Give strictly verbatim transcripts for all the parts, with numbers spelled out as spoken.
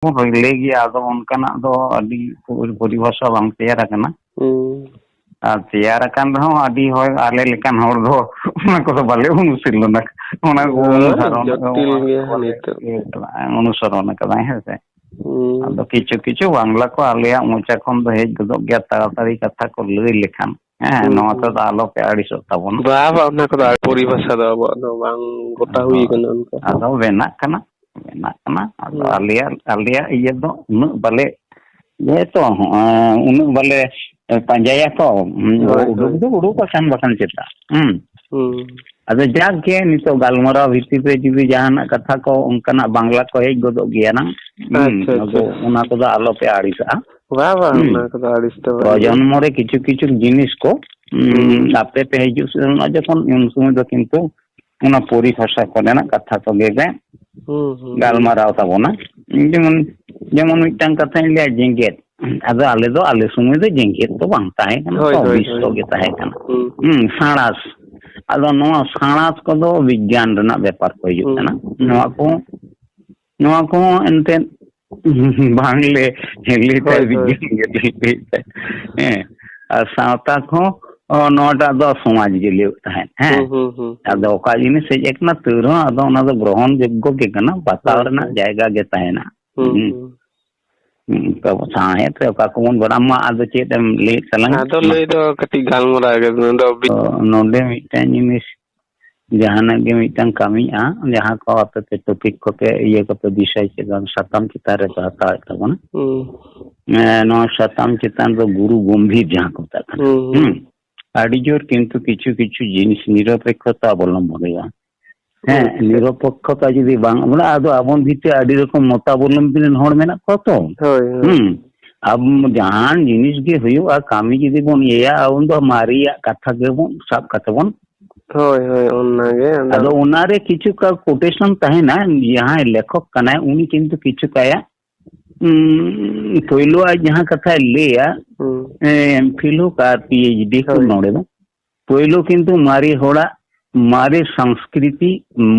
ᱵᱚᱱ ᱞᱟᱹᱭ ᱜᱮᱭᱟ, ᱟᱫᱚ ᱚᱱᱠᱟᱱᱟᱜ ᱫᱚ ᱟᱹᱰᱤ ᱯᱚᱨᱤᱵᱷᱟᱥᱟ ᱵᱟᱝ ᱛᱮᱭᱟᱨ ᱟᱠᱟᱱᱟ᱾ ᱦᱩᱸ᱾ ᱟᱨ ᱛᱮᱭᱟᱨ ᱟᱠᱟᱱ ᱨᱮᱦᱚᱸ ᱟᱹᱰᱤ ᱦᱚᱲ, ᱟᱞᱮ ᱞᱮᱠᱟᱱ ᱦᱚᱲ ᱫᱚ ᱚᱱᱟ ᱠᱚᱫᱚ ᱵᱟᱞᱮ ᱚᱱᱩᱥᱤᱞᱚᱱᱟ᱾ ᱚᱱᱟ ᱠᱚ ᱦᱳᱭ, ᱚᱱᱩᱥᱟᱨᱚᱱ, ᱡᱚᱴᱤᱞ ᱜᱮᱭᱟ ᱵᱟᱞᱮ ᱱᱤᱛᱚᱜ᱾ ᱤᱭᱟᱹ ᱠᱟᱫᱟ, ᱚᱱᱩᱥᱚᱨᱚᱱ ᱟᱠᱟᱫᱟ, ᱦᱮᱸ ᱥᱮ᱾ ᱦᱩᱸ᱾ ᱟᱫᱚ ᱠᱤᱪᱷᱩ ᱠᱤᱪᱷᱩ ᱵᱟᱝᱞᱟ ᱠᱚ ᱟᱞᱮᱭᱟᱜ ᱢᱚᱪᱟ ᱠᱷᱚᱱ ᱫᱚ ᱦᱮᱡ ᱜᱚᱫᱚᱜ ᱜᱮᱭᱟ, ᱛᱟᱲᱟᱛᱟᱲᱤ ᱠᱟᱛᱷᱟ ᱠᱚ ᱞᱟᱹᱭ ᱞᱮᱠᱷᱟᱱ, ᱦᱮᱸ, ᱦᱩᱸ, ᱱᱚᱣᱟ ᱦᱩᱸ᱾ ᱛᱮᱫᱚ ᱟᱞᱚᱯᱮ ᱟᱹᱲᱤᱥᱚᱜ ᱛᱟᱵᱚᱱᱟ᱾ ᱵᱟ, ᱵᱟ, ᱚᱱᱟ ᱠᱚᱫᱚ ᱟᱹᱰᱤ ᱯᱚᱨᱤᱵᱷᱟᱥᱟ ᱫᱚ ᱟᱵᱚᱣᱟᱜ ᱫᱚ ᱵᱟᱝ ᱜᱚᱴᱟ ᱟᱫᱚ, ᱦᱩᱭ ᱠᱟᱱᱟ ᱚᱱᱠᱟ᱾ ᱟᱫᱚ ᱵᱮᱱᱟᱜ ᱠᱟᱱᱟ, ᱵᱮᱱᱟᱜ ᱠᱟᱱᱟ᱾ ᱟᱫᱚ ᱦᱩᱸ᱾ ᱟᱞᱮᱭᱟᱜ, ᱟᱞᱮᱭᱟᱜ ᱤᱭᱟᱹ ᱫᱚ ᱩᱱᱟᱹᱜ ᱵᱟᱞᱮ, ᱡᱮᱦᱮᱛᱩ, ᱦᱚᱸ, ᱩᱱᱟᱹᱜ ᱵᱟᱞᱮ ᱯᱟᱸᱡᱟᱭᱟ ᱛᱚ, ᱦᱩᱸ, ᱦᱳᱭ, ᱩᱰᱩᱠ ᱦᱳᱭ᱾ ᱫᱚ ᱩᱰᱩᱠ ᱟᱠᱟᱱ ᱵᱟᱠᱷᱟᱱ ᱪᱮᱫᱟᱜ? ᱦᱩᱸ᱾ ᱦᱩᱸ᱾ ᱟᱫᱚ ᱡᱟᱠ ᱜᱮ ᱱᱤᱛᱚᱜ ᱜᱟᱞᱢᱟᱨᱟᱣ ᱵᱷᱤᱛᱤᱨ ᱨᱮ ᱡᱩᱫᱤ ᱡᱟᱦᱟᱱᱟᱜ ᱠᱟᱛᱷᱟ ᱠᱚ ᱚᱱᱠᱟᱱᱟᱜ ᱵᱟᱝᱞᱟ ᱠᱚ ᱦᱮᱡ ᱜᱚᱫᱚᱜ ᱜᱮᱭᱟ ᱱᱟᱝ, ᱦᱩᱸ, ᱟᱪᱪᱷᱟ, ᱟᱫᱚ ᱟᱪᱪᱷᱟ᱾ ᱚᱱᱟ ᱠᱚᱫᱚ ᱟᱞᱚᱯᱮ ᱟᱹᱲᱤᱥᱟᱜᱼᱟ᱾ ᱵᱟ, ᱵᱟ, ᱦᱩᱸ᱾ ᱚᱱᱟ ᱠᱚᱫᱚ ᱟᱹᱲᱤᱥ ᱫᱚ ᱵᱟᱝ ᱜᱮ᱾ ᱯᱨᱚᱡᱚᱱᱢᱚ ᱨᱮ ᱠᱤᱪᱷᱩ ᱠᱤᱪᱷᱩ ᱡᱤᱱᱤᱥ ᱠᱚ, ᱦᱩᱸ, ᱦᱩᱸ᱾ ᱟᱯᱮ ᱯᱮ ᱦᱤᱡᱩᱜ ᱥᱮᱱᱚᱜᱼᱟ ᱡᱚᱠᱷᱚᱱ, ᱩᱱ ᱥᱚᱢᱚᱭ ᱫᱚ ᱠᱤᱱᱛᱩ ᱚᱱᱟ ᱯᱚᱨᱤᱵᱷᱟᱥᱟ ᱠᱚᱨᱮᱱᱟᱜ ᱠᱟᱛᱷᱟ ᱠᱚᱜᱮ ᱯᱮ ᱦᱩᱸ, ᱦᱩᱸ, ᱦᱩᱸ᱾ ᱜᱟᱞᱢᱟᱨᱟᱣ ᱛᱟᱵᱚᱱᱟ᱾ ᱡᱮᱢᱚᱱ, ᱡᱮᱢᱚᱱ ᱢᱤᱫᱴᱟᱝ ᱠᱟᱛᱷᱟᱧ ᱞᱟᱹᱭᱟ, ᱡᱮᱜᱮᱛ᱾ ᱟᱫᱚ ᱟᱞᱮ ᱫᱚ, ᱟᱞᱮ ᱥᱚᱢᱚᱭ ᱫᱚ ᱡᱮᱜᱮᱛ ᱫᱚ ᱵᱟᱝ ᱛᱟᱦᱮᱸ ᱠᱟᱱᱟ ᱦᱳᱭ, ᱛᱚ, ᱦᱳᱭ, ᱵᱤᱥᱥᱚ ᱦᱳᱭ᱾ ᱜᱮ ᱛᱟᱦᱮᱸ ᱠᱟᱱᱟ᱾ ᱦᱩᱸ, ᱦᱩᱸ᱾ ᱦᱩᱸ, ᱥᱟᱬᱟᱥ᱾ ᱟᱫᱚ ᱱᱚᱣᱟ ᱥᱟᱬᱟᱥ ᱠᱚᱫᱚ ᱵᱤᱜᱽᱜᱟᱱ ᱨᱮᱱᱟᱜ ᱵᱮᱯᱟᱨ ᱠᱚ ᱦᱤᱡᱩᱜ ᱦᱩᱸ, ᱠᱟᱱᱟ᱾ ᱦᱩᱸ᱾ ᱱᱚᱣᱟ ᱠᱚ, ᱱᱚᱣᱟ ᱠᱚᱦᱚᱸ ᱮᱱᱛᱮᱫ ᱵᱟᱝᱞᱮ ᱞᱟᱹᱭ ᱛᱟᱭ, ᱦᱳᱭ, ᱦᱳᱭ᱾ ᱵᱤᱜᱽᱜᱟᱱ ᱜᱮ ᱞᱟᱹᱭ ᱛᱟᱭ᱾ ᱦᱮᱸ, ᱟᱨ ᱥᱟᱶᱛᱟ ᱠᱚᱦᱚᱸ, ᱚ, ᱱᱚᱣᱟᱴᱟᱜ ᱫᱚ ᱥᱚᱢᱟᱡᱽ ᱜᱮ ᱞᱟᱹᱭ ᱛᱟᱦᱮᱸᱫ᱾ ᱦᱮᱸ, ᱦᱩᱸ, ᱦᱩᱸ, ᱦᱩᱸ, ᱦᱩᱸ᱾ ᱟᱫᱚ ᱚᱠᱟ ᱡᱤᱱᱤᱥ ᱦᱮᱡ ᱟᱠᱟᱱᱟ, ᱛᱟᱹᱣ ᱨᱮᱦᱚᱸ ᱟᱫᱚ ᱚᱱᱟ ᱫᱚ ᱜᱨᱚᱦᱚᱱ ᱡᱳᱜᱽᱜᱚ ᱜᱮ ᱠᱟᱱᱟ, ᱵᱟᱛᱟᱣ ᱦᱳᱭ, ᱨᱮᱱᱟᱜ ᱦᱳᱭ᱾ ᱡᱟᱭᱜᱟ ᱜᱮ ᱛᱟᱦᱮᱱᱟ᱾ ᱦᱩᱸ, ᱦᱩᱸ᱾ ᱦᱩᱸ᱾ ᱦᱩᱸ, ᱛᱚ ᱥᱟᱶᱦᱮᱫ ᱨᱮ ᱚᱠᱟ ᱠᱚᱵᱚᱱ ᱵᱟᱲᱟᱢᱟ, ᱟᱫᱚ ᱪᱮᱫ ᱮᱢ ᱞᱟᱹᱭᱮᱫ ᱛᱟᱞᱟᱝᱟ? ᱟᱫᱚ ᱢᱟ᱾ ᱞᱟᱹᱭ ᱫᱚ ᱠᱟᱹᱴᱤᱡ ᱜᱟᱞᱢᱟᱨᱟᱣ ᱜᱮ, ᱱᱚᱣᱟ ᱫᱚ ᱵᱤ- ᱛᱚ ᱱᱚᱰᱮ ᱢᱤᱫᱴᱟᱝ ᱡᱤᱱᱤᱥ, ᱡᱟᱦᱟᱱᱟᱜ ᱜᱮ ᱢᱤᱫᱴᱟᱝ ᱠᱟᱹᱢᱤᱜᱼᱟ, ᱡᱟᱦᱟᱸ ᱠᱚ ᱟᱯᱮ ᱯᱮ ᱴᱚᱯᱤᱠ ᱠᱚᱯᱮ ᱤᱭᱟᱹ ᱠᱚᱯᱮ ᱵᱤᱥᱚᱭ ᱪᱮᱛᱟᱱ, ᱥᱟᱛᱟᱢ ᱪᱮᱛᱟᱱ ᱨᱮᱯᱮ ᱦᱟᱛᱟᱣᱮᱫ ᱛᱟᱵᱚᱱᱟ᱾ ᱦᱩᱸ᱾ ᱮᱸ, ᱱᱚᱣᱟ ᱥᱟᱛᱟᱢ ᱪᱮᱛᱟᱱ ᱫᱚ ᱜᱩᱨᱩ ᱜᱚᱢᱵᱷᱤᱨ ᱡᱟᱦᱟᱸ ᱠᱚ ᱢᱮᱛᱟᱜ ᱠᱟᱱᱟ᱾ ᱦᱩᱸ, ᱦᱩᱸ᱾ ᱦᱩᱸ᱾ ᱟᱹᱰᱤ ᱡᱳᱨ ᱠᱤᱱᱛᱩ ᱠᱤᱪᱷᱩ ᱠᱤᱪᱷᱩ ᱡᱤᱱᱤᱥ ᱱᱤᱨᱚᱯᱮᱠᱠᱷᱚᱛᱟ ᱚᱵᱚᱞᱚᱢᱵᱚᱱ ᱦᱩᱭᱩᱜᱼᱟ᱾ ᱦᱮᱸ, ᱟᱪᱪᱷᱟ᱾ ᱱᱤᱨᱚᱯᱮᱠᱠᱷᱚᱛᱟ ᱡᱩᱫᱤ ᱵᱟᱝ, ᱵᱚᱞᱮ ᱟᱫᱚ ᱟᱵᱚᱱ ᱵᱷᱤᱛᱨᱤ ᱟᱹᱰᱤ ᱨᱚᱠᱚᱢ ᱢᱚᱛᱟᱵᱚᱞᱚᱢᱵᱤ ᱨᱮᱱ ᱦᱚᱲ ᱢᱮᱱᱟᱜ ᱠᱚᱣᱟ ᱛᱚ᱾ ᱦᱳᱭ, ᱦᱳᱭ᱾ ᱦᱩᱸ᱾ ᱟᱵᱚ ᱡᱟᱦᱟᱱ ᱡᱤᱱᱤᱥ ᱜᱮ ᱦᱩᱭᱩᱜᱼᱟ, ᱠᱟᱹᱢᱤ ᱡᱩᱫᱤ ᱵᱚᱱ ᱤᱭᱟᱹᱭᱟ, ᱩᱱ ᱫᱚ ᱢᱟᱨᱮᱭᱟᱜ ᱠᱟᱛᱷᱟ ᱜᱮᱵᱚᱱ ᱥᱟᱵ ᱠᱟᱛᱮ ᱵᱚᱱ ᱦᱳᱭ, ᱦᱳᱭ, ᱚᱱᱟᱜᱮ ᱟᱫᱚ ᱟᱫᱚ ᱚᱱᱟᱨᱮ ᱠᱤᱪᱷᱩ ᱠᱟ quotation ᱛᱟᱦᱮᱱᱟ, ᱡᱟᱦᱟᱸᱭ ᱞᱮᱠᱷᱚᱠ ᱠᱟᱱᱟᱭ ᱩᱱᱤ ᱠᱤᱱᱛᱩ ᱠᱤᱪᱷᱩ ᱠᱟᱭᱟ, ᱩᱸ, ᱯᱳᱭᱞᱳ ᱟᱡ ᱡᱟᱦᱟᱸ ᱠᱟᱛᱷᱟᱭ ᱞᱟᱹᱭᱟ, ᱦᱩᱸ᱾ ᱮᱸ, ᱯᱷᱤᱞᱳ ᱠᱟᱨ ᱯᱤ ᱮᱭᱤᱪ ᱰᱤ ᱠᱚ ᱦᱳᱭ᱾ ᱱᱚᱰᱮ ᱫᱚ᱾ ᱯᱳᱭᱞᱳ ᱠᱤᱱᱛᱩ ᱢᱟᱨᱮ ᱦᱚᱲᱟᱜ, ᱢᱟᱨᱮ ᱥᱚᱝᱥᱠᱨᱤᱛᱤ,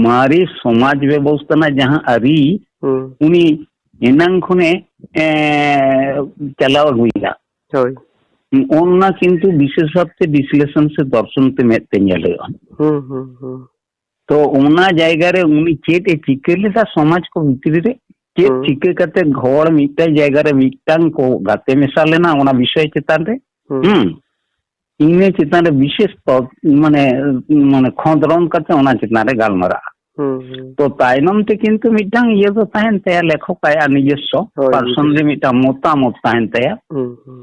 ᱢᱟᱨᱮ ᱥᱚᱢᱟᱡᱽ ᱵᱮᱵᱚᱥᱛᱷᱟ ᱨᱮᱱᱟᱜ ᱡᱟᱦᱟᱸ ᱟᱹᱨᱤ, ᱦᱩᱸ᱾ ᱩᱱᱤ ᱮᱱᱟᱝ ᱠᱷᱚᱱᱮ ᱮ, ᱪᱟᱞᱟᱣ ᱟᱹᱜᱩᱭᱮᱫᱟ᱾ ᱦᱳᱭ᱾ ᱚᱱᱟ ᱠᱤᱱᱛᱩ ᱵᱤᱥᱮᱥ ᱵᱷᱟᱵᱛᱮ ᱵᱤᱥᱞᱮᱥᱚᱱ ᱥᱮ ᱫᱚᱨᱥᱚᱱ ᱛᱮ ᱢᱮᱫ ᱛᱮ ᱧᱮᱞ ᱦᱩᱭᱩᱜᱼᱟ᱾ ᱦᱩᱸ, ᱦᱩᱸ, ᱦᱩᱸ᱾ ᱛᱚ ᱚᱱᱟ ᱡᱟᱭᱜᱟ ᱨᱮ ᱩᱱᱤ ᱪᱮᱫ ᱮ ᱪᱤᱠᱟᱹ ᱞᱮᱫᱟ ᱥᱚᱢᱟᱡᱽ ᱠᱚ ᱵᱷᱤᱛᱨᱤ ᱨᱮ, ᱪᱮᱫ ᱦᱩᱸ᱾ ᱪᱤᱠᱟᱹ ᱠᱟᱛᱮ ᱦᱚᱲ ᱢᱤᱫᱴᱟᱝ ᱡᱟᱭᱜᱟ ᱨᱮ ᱢᱤᱫᱴᱟᱝ ᱠᱚ ᱜᱟᱛᱮ ᱢᱮᱥᱟ ᱞᱮᱱᱟ ᱚᱱᱟ ᱵᱤᱥᱚᱭ ᱪᱮᱛᱟᱱ ᱨᱮ, ᱦᱩᱸ᱾ ᱦᱩᱸ, ᱤᱱᱟᱹ ᱪᱮᱛᱟᱱ ᱨᱮ ᱵᱤᱥᱮᱥ ᱛᱚ-, ᱢᱟᱱᱮ, ᱢᱟᱱᱮ ᱠᱷᱚᱸᱫᱽᱨᱚᱱ ᱠᱟᱛᱮ ᱚᱱᱟ ᱪᱮᱛᱟᱱ ᱨᱮ ᱜᱟᱞᱢᱟᱨᱟᱜᱼᱟ᱾ ᱦᱩᱸ, ᱦᱩᱸ᱾ ᱛᱚ ᱛᱟᱭᱱᱚᱢ ᱛᱮ ᱠᱤᱱᱛᱩ ᱢᱤᱫᱴᱟᱝ ᱤᱭᱟᱹ ᱫᱚ ᱛᱟᱦᱮᱱ ᱛᱟᱭᱟ, ᱞᱮᱠᱷᱚᱠ ᱟᱭᱟᱜ ᱱᱤᱡᱚᱥᱥᱚ ᱦᱳᱭ, ᱯᱟᱨᱥᱚᱱ ᱦᱳᱭ᱾ ᱨᱮ ᱢᱤᱫᱴᱟᱝ ᱢᱚᱛᱟᱢᱚᱛ ᱛᱟᱦᱮᱱ ᱛᱟᱭᱟ᱾ ᱦᱩᱸ, ᱦᱩᱸ᱾